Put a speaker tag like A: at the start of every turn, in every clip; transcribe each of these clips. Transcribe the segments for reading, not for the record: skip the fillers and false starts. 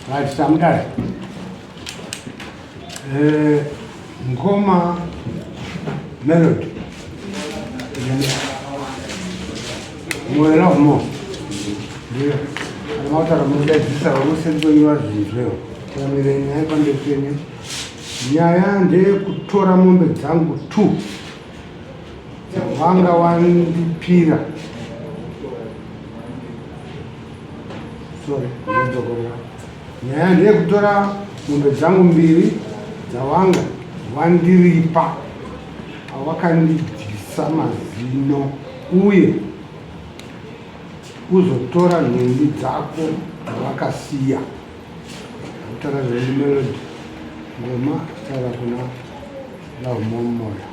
A: Right, tamudare. Eh, ngoma melody. Moyo love more. Ndiyo. Kana makutaura munodaidzisa vamuseri kwenyu vazvinzwewo. Tamirai nyaya pamberi penyu. Nyaya ndeyekutora mombe dzangu two. Wanga wandipira. Sorry, ndodzokorora. Nyaya ndeyekutora mombe dzangu mbiri dzawanga wandiripa awakandidyisa mazino uye uzotora nhumbi dzako dzawakasiya. Kutaura zvedu Melody Ngoma taura kuna Lovemore Moyo.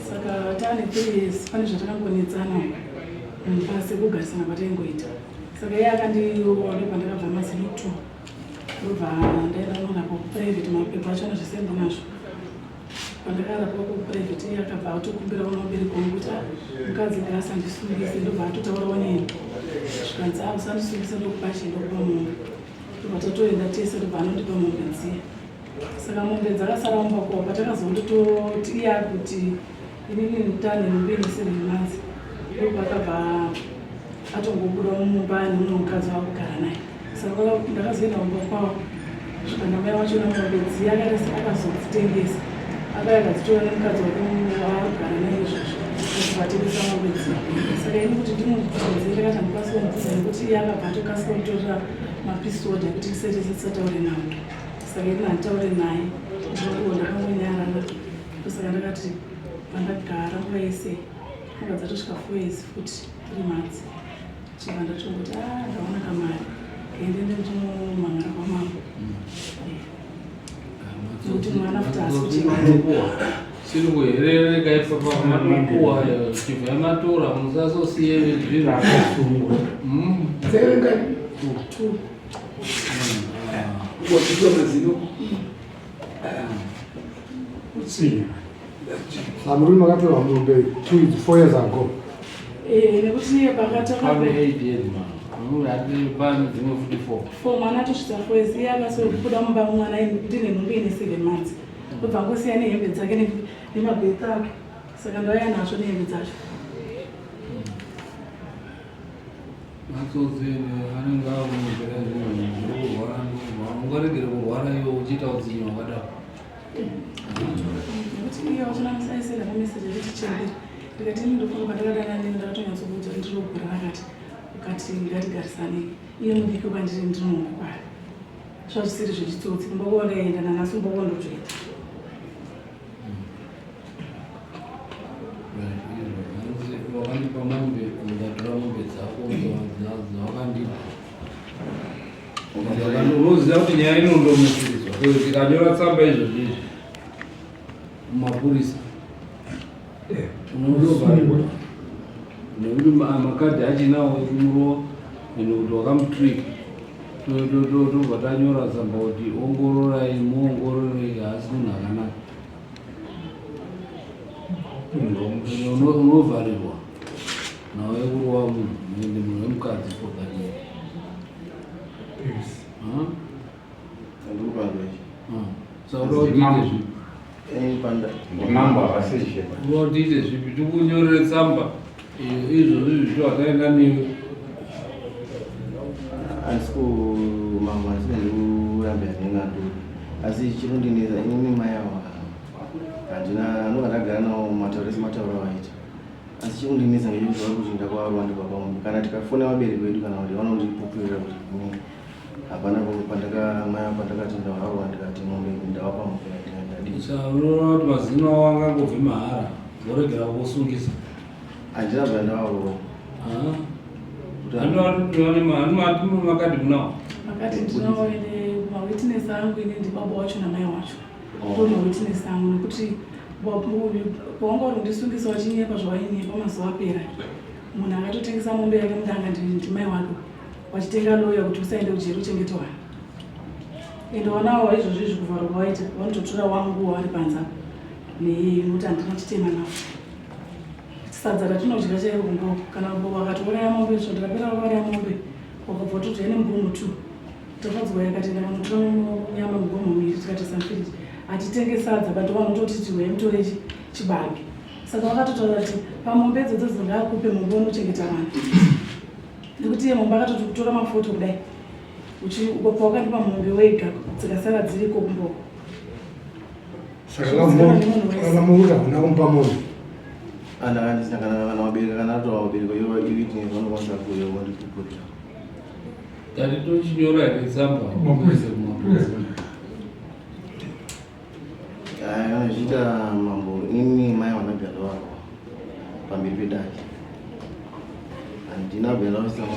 B: Saka tane 3 years pane zvatakangonetsana mumba sekugarisana kwataingoita saka iye akandiona ndopandakabva mazino two ndobva ndaenda kunorapwa kuprivate mapepa acho anozvese ndinazvo pandakarapwa kuprivate iye akabva atokumbira vana vabereki vangu kuti ah, mukadzi ngaasandisungise ndobva atotaurawo neni zvikanzi a ah, usandisungise ndokupa chii ndokupa mombe ndobva tatoenda tese ndobva anondipa mombe dziya saka mombe dzakasara mumba kuwa patakazondototi iye akuti inini ndane nhumbi ine seven months ndopakabva atongobuda mumba nemumwe mukadzi wakugara naye saka ndakazoenda kumba kwavo svika namai wacho namombe dziya akaita akazodzitengesa akaya akadzitora nemukadzi wake waakugara naye izvozvo vatengesa mombe dziya saka ini kuti ndimubvunze ndakati handikwanisi kumubvunza nekuti iye akabva atokasika kutorera mapisoda ekuti tisati tisataure navo saka ini handitaure naye ndinokuo ndakangonyarara ndosaka ndakati pandagara nguva yese nguva dzatosvika 4 years futi 3 months chibva ndatongoti a ah, ndaona kamari kaendende ndinomangara kwamambo nekuti mwana futi haasi kuchengeta
C: siri kuherereka ipapa matopuwa chibva matora musasosiye zvinhu
A: akasungwa
B: two
A: Utsinye. Samurume makatorwa mombe 2 4 years ago.
B: Eh, nekuti iye pakatanga
C: Pane 8 years man. Ati pane dzimwe futi 4.
B: 4 mwana atosvitsa 4 years iye akasobuda mumba mwana ndine nhumbu ine 7 months. Ndobva angosiya nehembe dzake nemabheti ake. Saka ndauya nazvo nehembe dzacho.
C: Matsotsi anenge akunyepera zvinhu ndokurwara ndokurwara ungaregere kurwara iwe uchiita utsinye hwakadaro.
B: Nekuti iye wacho namusaisenda kameseji ekuti chembere ndikati ini ndofunga pandakadana neni ndakatonyatsokuudza kuti ndiri kugura rakati ukati ngatigarisanei iye mudiki kwandiri ndinongokwana zvazvisiri zvechitsotsi kumboko ndaenda nanhasi kumboko ndotoenda
C: Wakandipa mombe ukatora mombe dzako dzawakandipa. Unoziva kuti nyaya inondomusirizwa kuti tikanyora tsamba izvozvi izvi mumapurisa unondovharirwa nekuti makadhi achinawo ekumurova ende kuti wakamutrika tobva tanyora tsamba kuti ongororai muongororei haasi munhu akanaka unovharirwa nawe kurova munhu ende munhu wemukadzi for that year saka uda kuti tiite zvipi
D: ndimambo havasizve
C: uda kuti tiite zvipi tikunyorere tsamba izvozvi zvisho hataenda newe
E: handisi kumambo handisi kundikurambira nen'ando asi chinondinetsa inini mai ava handina anonga ndagara nawo matauro ese matauro awaita asi chikundinetsa ngechekuti vari kuti ndakwavarwa ndibaba munhu kana tikafona vabereki vedu kana kuti vanondipupurira kuti ini hapana pandaka mai ava pandakati ndavarwa ndikati mombe ndavapa mombe ndadii
C: Saka unoona kuti mazino avo angangobve mahara voregera kusungisa
E: handina zvandavarowa
C: makadhi munawo
B: makati ndinawo ine mawitness angu ini ndibaba wacho namai wacho ndo mawitness angu nekuti Pawanga uri kundisungisa wachinyepa zvawainyepa mazuva apera. Munhu akatotengesa mombe yake mudanga ndimai wake. Wachitenga loya kuti usaende kujeri uchengete vana. Ende wanawo izvozvo izvi kuvharwa kwawaita vanototora wangu wavari panze apa. Nekuti handina chitema nawo. Sadza ratinodya chairo kumba kana wakatouraya mombe svondo rapera wakauraya mombe wakabva watodya nemugomo two. Tafadzwa yakati ndakanotora nyama mugomo miri tikatoisa mufiriji hatitenge sadza but vanototi chiuya mutore chibage saka vakatotaura kuti pamombe idzodzo dzingaakupe mombe unochengeta vana nekuti iye mombe akatoti kutora mafoto kudai ukabva wakandipa mombe wega dzikasara dziriko kumboko
A: saka vakamuura hauna kumupa mombe
E: andakandisina kana kana vabereki kana atova vabereki iwitness vanokwanisa kuuya vandipupurira
C: Tati tochinyora here tsamba?
E: Kana zvichiita mambo inini mai vanabva ndavarwa pamberi pedare. Handina kubva ndausisa mambo.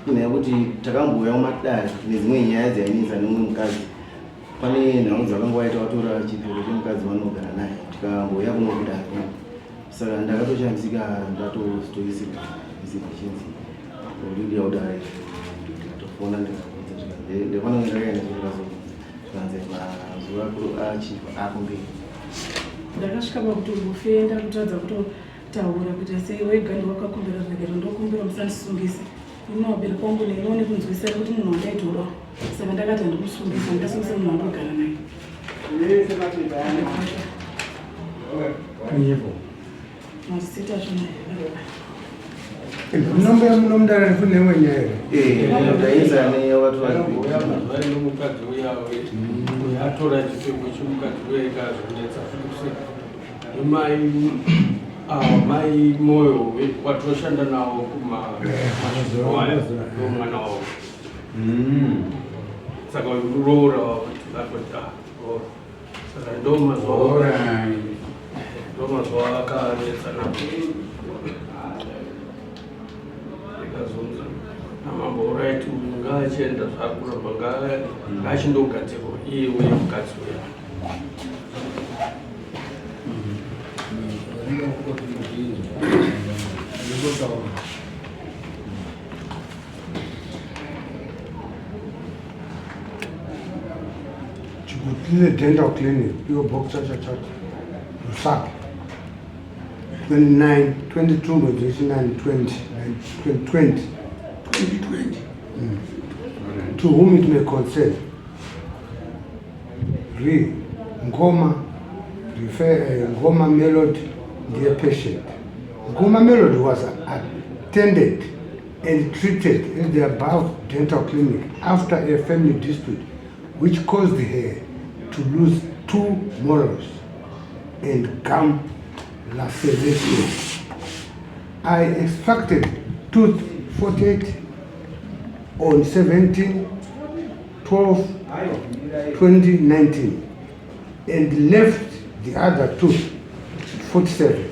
E: Inyaya yekuti takambouya mumatare nedzimwe nyaya dzainetsa nemumwe mukadzi. Pane nhau dzakanga waita watora chipfeko chemukadzi wanogara naye tikambouya kuno kudare. Saka ndakatoshamisika ndatozoisirwa chinzi Olivia kudare ndikatofona ndikabvunza zvikanzi ndifana kunge ndakaenda ndikazobvunza zvikanzi mazuva achifa akumberi.
B: Ndakasvika pakutombofenda kutadza kutotaura kuita sei wega ndiwakakumbira ruregerero ndokumbira musandisungise ini vabereki vangu neniwo nekunzwisisa nekuti munhu wandaitoda saka ndakati handimusungisa ndasungisa munhu wandogara naye. Mazita zvino.
A: Munombe munomudara kune imwe nyaya here?
E: Eh, ndaisa ne watu
F: mukadzi uya atora chipfeko chemukadzi uya ikazonetsa futi mai awa mai moyo watoshanda nawo kumamwana wavo saka roora roora saka ndomazuva ndomazuva akanetsa napo ikazonzi namambo orit uyu ngaachienda zvaakuramba ngaachindogadzirwa iye uye mukadzi uya
A: Chikutile Dental Clinic, PO Box Chacha Chacha, Lusaka. 29, 22 mwedzi wechinani 20, 2020.
G: 2020.
A: To whom it may concern. Re, Ngoma, refer, Ngoma Melody, dear patient. Ngoma Melody was attended and treated at the above dental clinic after a family dispute which caused her to lose 2 molars and gum laceration. I extracted tooth 48 on 17/12/2019 and left the other tooth 47.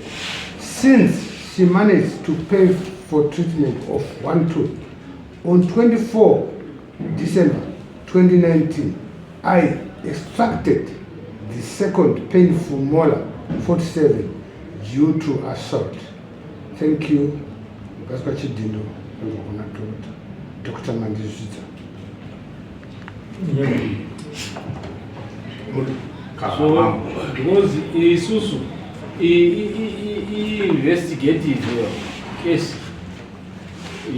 A: Since she managed to pay for treatment of one tooth, on 24 December 2019, I extracted the second painful molar 47 due to assault. Thank you. Gaspa Chidindo, Dr. Mandizvidza.
C: So, because isusu i-investigative case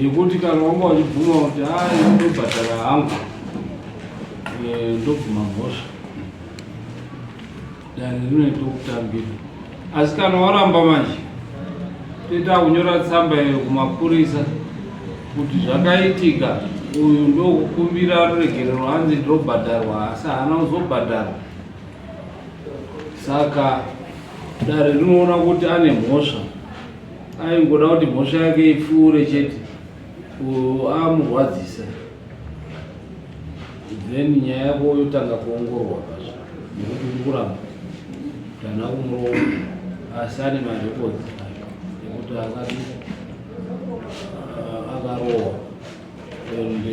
C: yekuti kana wanga uchibvuma kuti a ndobhadhara hangu ndobvuma mhosva dare rinoita kutambira asi kana waramba manje toita kunyora tsamba iyo kumapurisa kuti zvakaitika uyu ndokukumbira ruregerero hanzi ndobhadharwa asi haana kuzobhadhara saka dare rinoona kuti ane mhosva aingoda kuti mhosva yake ipfuure chete amurwadzisa then nyaya yako yotanga kuongororwa pazvo nekuti uri kuramba kana kumurova asi ane marekodzi ekuti akati akarohwa and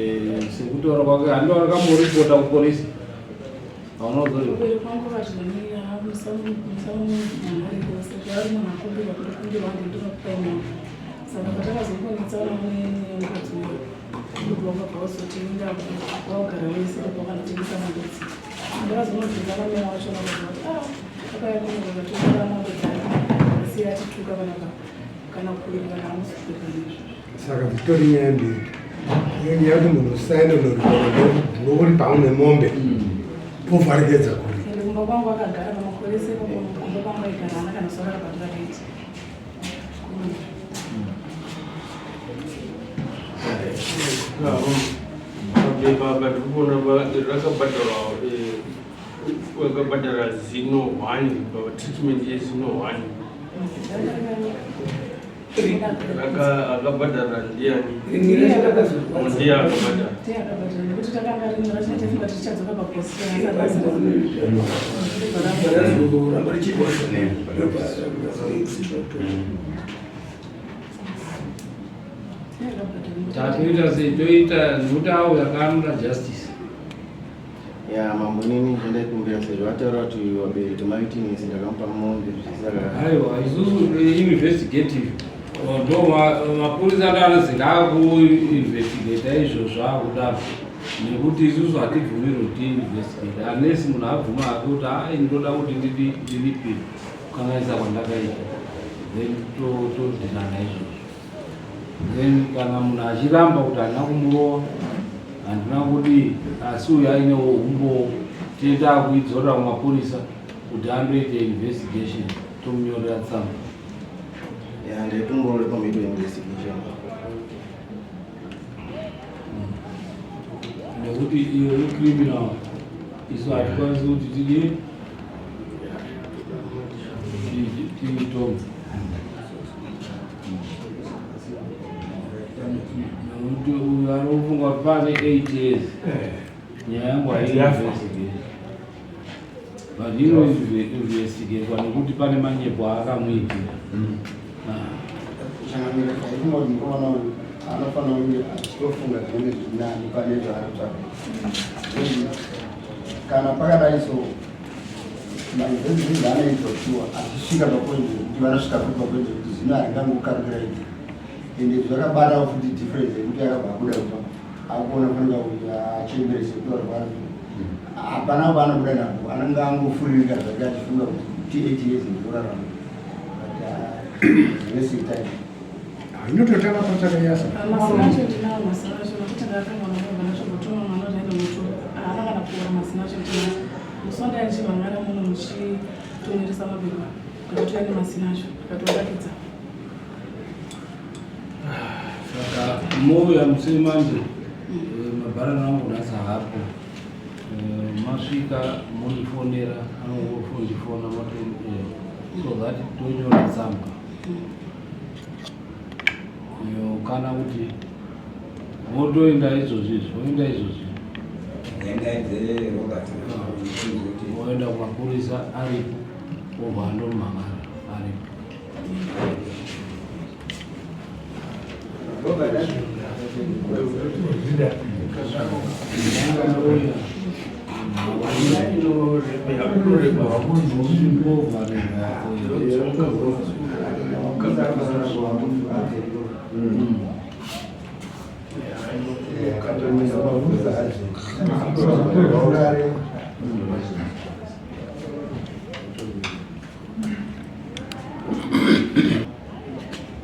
C: sekutaura kwake handiwo akamboripota kupolisi. Hauna kuzoripwa?
B: Kubereki kwangu vazvonira musamunhanhariko sezvo ari munhu akumbirwa kutokumbirwa ndinokupai mombe. Saka patakazongonetsana nemukadzi uyu ndobva wakabva wazoti inda waugara wese ndobva wakanotengesa mombe idzi. Ndakazonobvunza vamwe vacho vakabva vati ah akauya kuno vakatora mombe dzake asi atituka vanapa kana kuwirirana hamusi kuwirirana izvozvo.
A: Saka dzitori nyaya mbiri. Iyo nyaya yekuti munhu usaende unoripa ndokuripa une mombe povharegedza kuri.
B: Ende kumba kwangu akagara pamakore ese kumba kwangu aigara haana kana zuva rakabhadhara rent.
F: Baba ndikuona rakabhadharwa vakabhadhara zino one treatment yezino one akabhadhara ndiani?
B: Ndiye
F: Ndiye akabhadhara.
B: Ndiye akabhadhara nekuti takanga rimwe racho tafunga tichadzoka paposi.
G: Ramba richirwadza.
C: Tatoita sei? Toita nekuti avo yakanoda justice.
E: Ya mambo, nini zvandaikumbira sezvo ataura kuti vabereki maitinisi ndakamupa mombe zvisaka.
C: Aiwa, isusu investigative ndo mapurisa ndo anozinga akuinvestigata izvozvo akudaro, nekuti isusu hatibvumirwi kuti tiinvestigate unless munhu abvuma hake kuti ai ndoda kuti ndiripire kukanganisa kwandakaita, then todhinana izvozvo. Then kana munhu achiramba kuti handina kumurova, handina kudii, asi uyu ainewo umbowo, tienda akuidzorera kumapurisa kuti andoite investigation, tomunyorera tsamba.
E: Ya, ndaikumbura kuti pamboitwa investigation.
C: Nekuti iyo icriminal, isu hatikwanisi kuti tidii tiitonge, nekuti uyu ari kufunga kuti pane 8 years nyaya yangu haiinvestigate, but inoinvestigatwa nekuti pane manyepo aakamuitira.
H: Changamira, ndaifunga kuti mukomana uyu anofanira kunge achitofunga zvinenge zviri nani pane zvaari kutsvaga. Kana pakadai so, mainvestment anoitwa shuwa achisvika papoint yekuti vanosvika futi papoint yekuti zvino haringangokarukira iti, ende zvakabatawo futi difference yekuti akabva abuda kumba akuona fanika kuti achembere sekuarwara, hapana paanobuda napo, anenge angofuririka zvake achifunga kuti ti 8 years ndikurarama, but wasting time.
A: Inototanga patakanyasa.
B: Mazina acho ndinawo, mazina acho, nekuti ndakangona kubva ndachobotuma mwana kuti aende muto haana kana kuora. Mazina acho ndinawo. Musi wandai ndichimhangara muno muchitonyoresa mapepa, ndakatouya nemazina acho ndakatoratidza.
C: Saka mouya musei manje, mabharani angu nhasi haapo. Masvika mondifonera, anongofondifona moto so that tonyora tsamba iyo, kana kuti votoenda izvozvi izvi, voenda izvozvi. Voenda kumapurisa aripo, obva andomhangara aripo.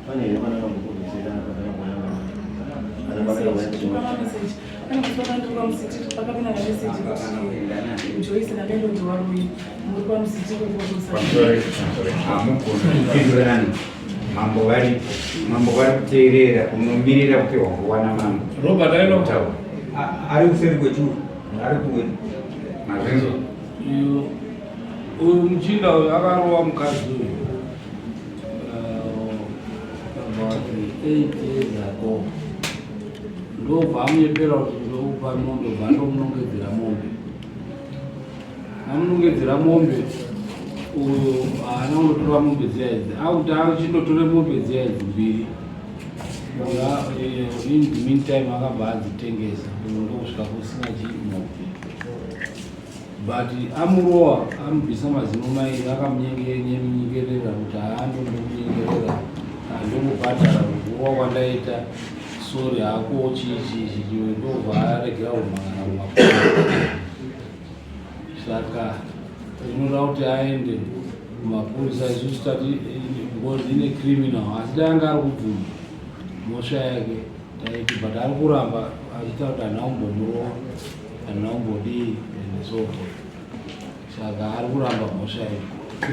E: Pane here pana kambokumbisirana
B: Mameseji pane musi wakandiri kwamusiti, pakapinda nameseji kuti Joyce naMelody waruyi muri kwamusiti.
D: Hamugoni kupindurana. Mambo varipo, mambo vari kuteerera. Unomirira kupiwa nguva namambo.
C: Robert aino.
D: Taura.
G: Ari kuseri kwechuru, ari kuwe.
D: Mazvinzwa?
C: Uyu muchinda uyu akarova mukadzi uyu about 8 years ago, ndobva amunyepera kuti ndokupa mombe, bva ndomunongedzera mombe. Amunongedzera mombe, uyu haana kunotora mombe dziya idzi, akuti achindotora mombe dziya idzi mbiri. In the meantime akabva adzitengesa, uyu ndokusvika kusina chimombe. But amurowa amubvisa mazino mairi akamunyengerera kuti haandomunyengerera handongobhadhara kurowa kwandaita sorry hako chii chii chii ndobva aregera kumhangana kumapurisa. Saka inoda kuti aende kumapurisa isusu tati because ine criminal asi dai anga ari kubvuma mhosva yake taiti but ari kuramba achiita kuti handina kumbomurova handina kumbodii and so forth saka ari kuramba mhosva yake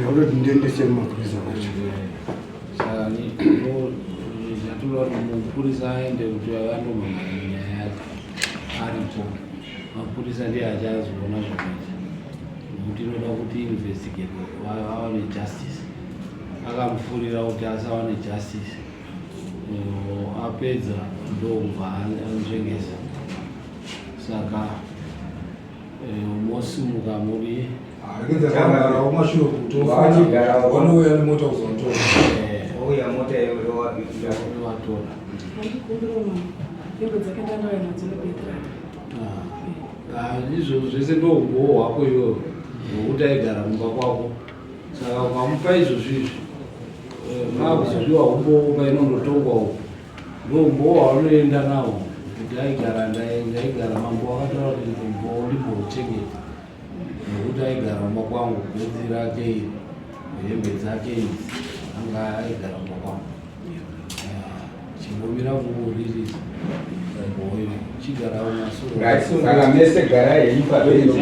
A: Ndakutoti ndiendese mumapurisa wacho.
C: Saka zvatoda kuti mupurisa aende kuti andomhangana nyaya yake aripo mapurisa ndiye achazoona zvekuita nekuti inoda kuti investigate vawane justice akamufurira kuti asawane justice apedza ndokubva anzvengesa saka mosimuka muri
G: vanouya nemota kuzonotora
D: ouya mota yovatora
B: hembe dzake ndandauya nadzo nebhedhi
C: rake izvozvo zvese ndoumbowo hwako iwewe hwokuti aigara mumba kwako saka ukamupa izvozvo izvi maakuzozviwa umbowo painondotongwa uko ndoumbowo hwaunoenda nawo kuti aigara ndaigara mambo wakataura kuti umbowo ndimbochengeta nekuti aigara mumba kwangu bhedhi rake iri hembe dzake idzi anga aigara mumba kwangu chingomira kuuririsa umbowo chigara umasure
D: saka mese garai henyu pabhenji.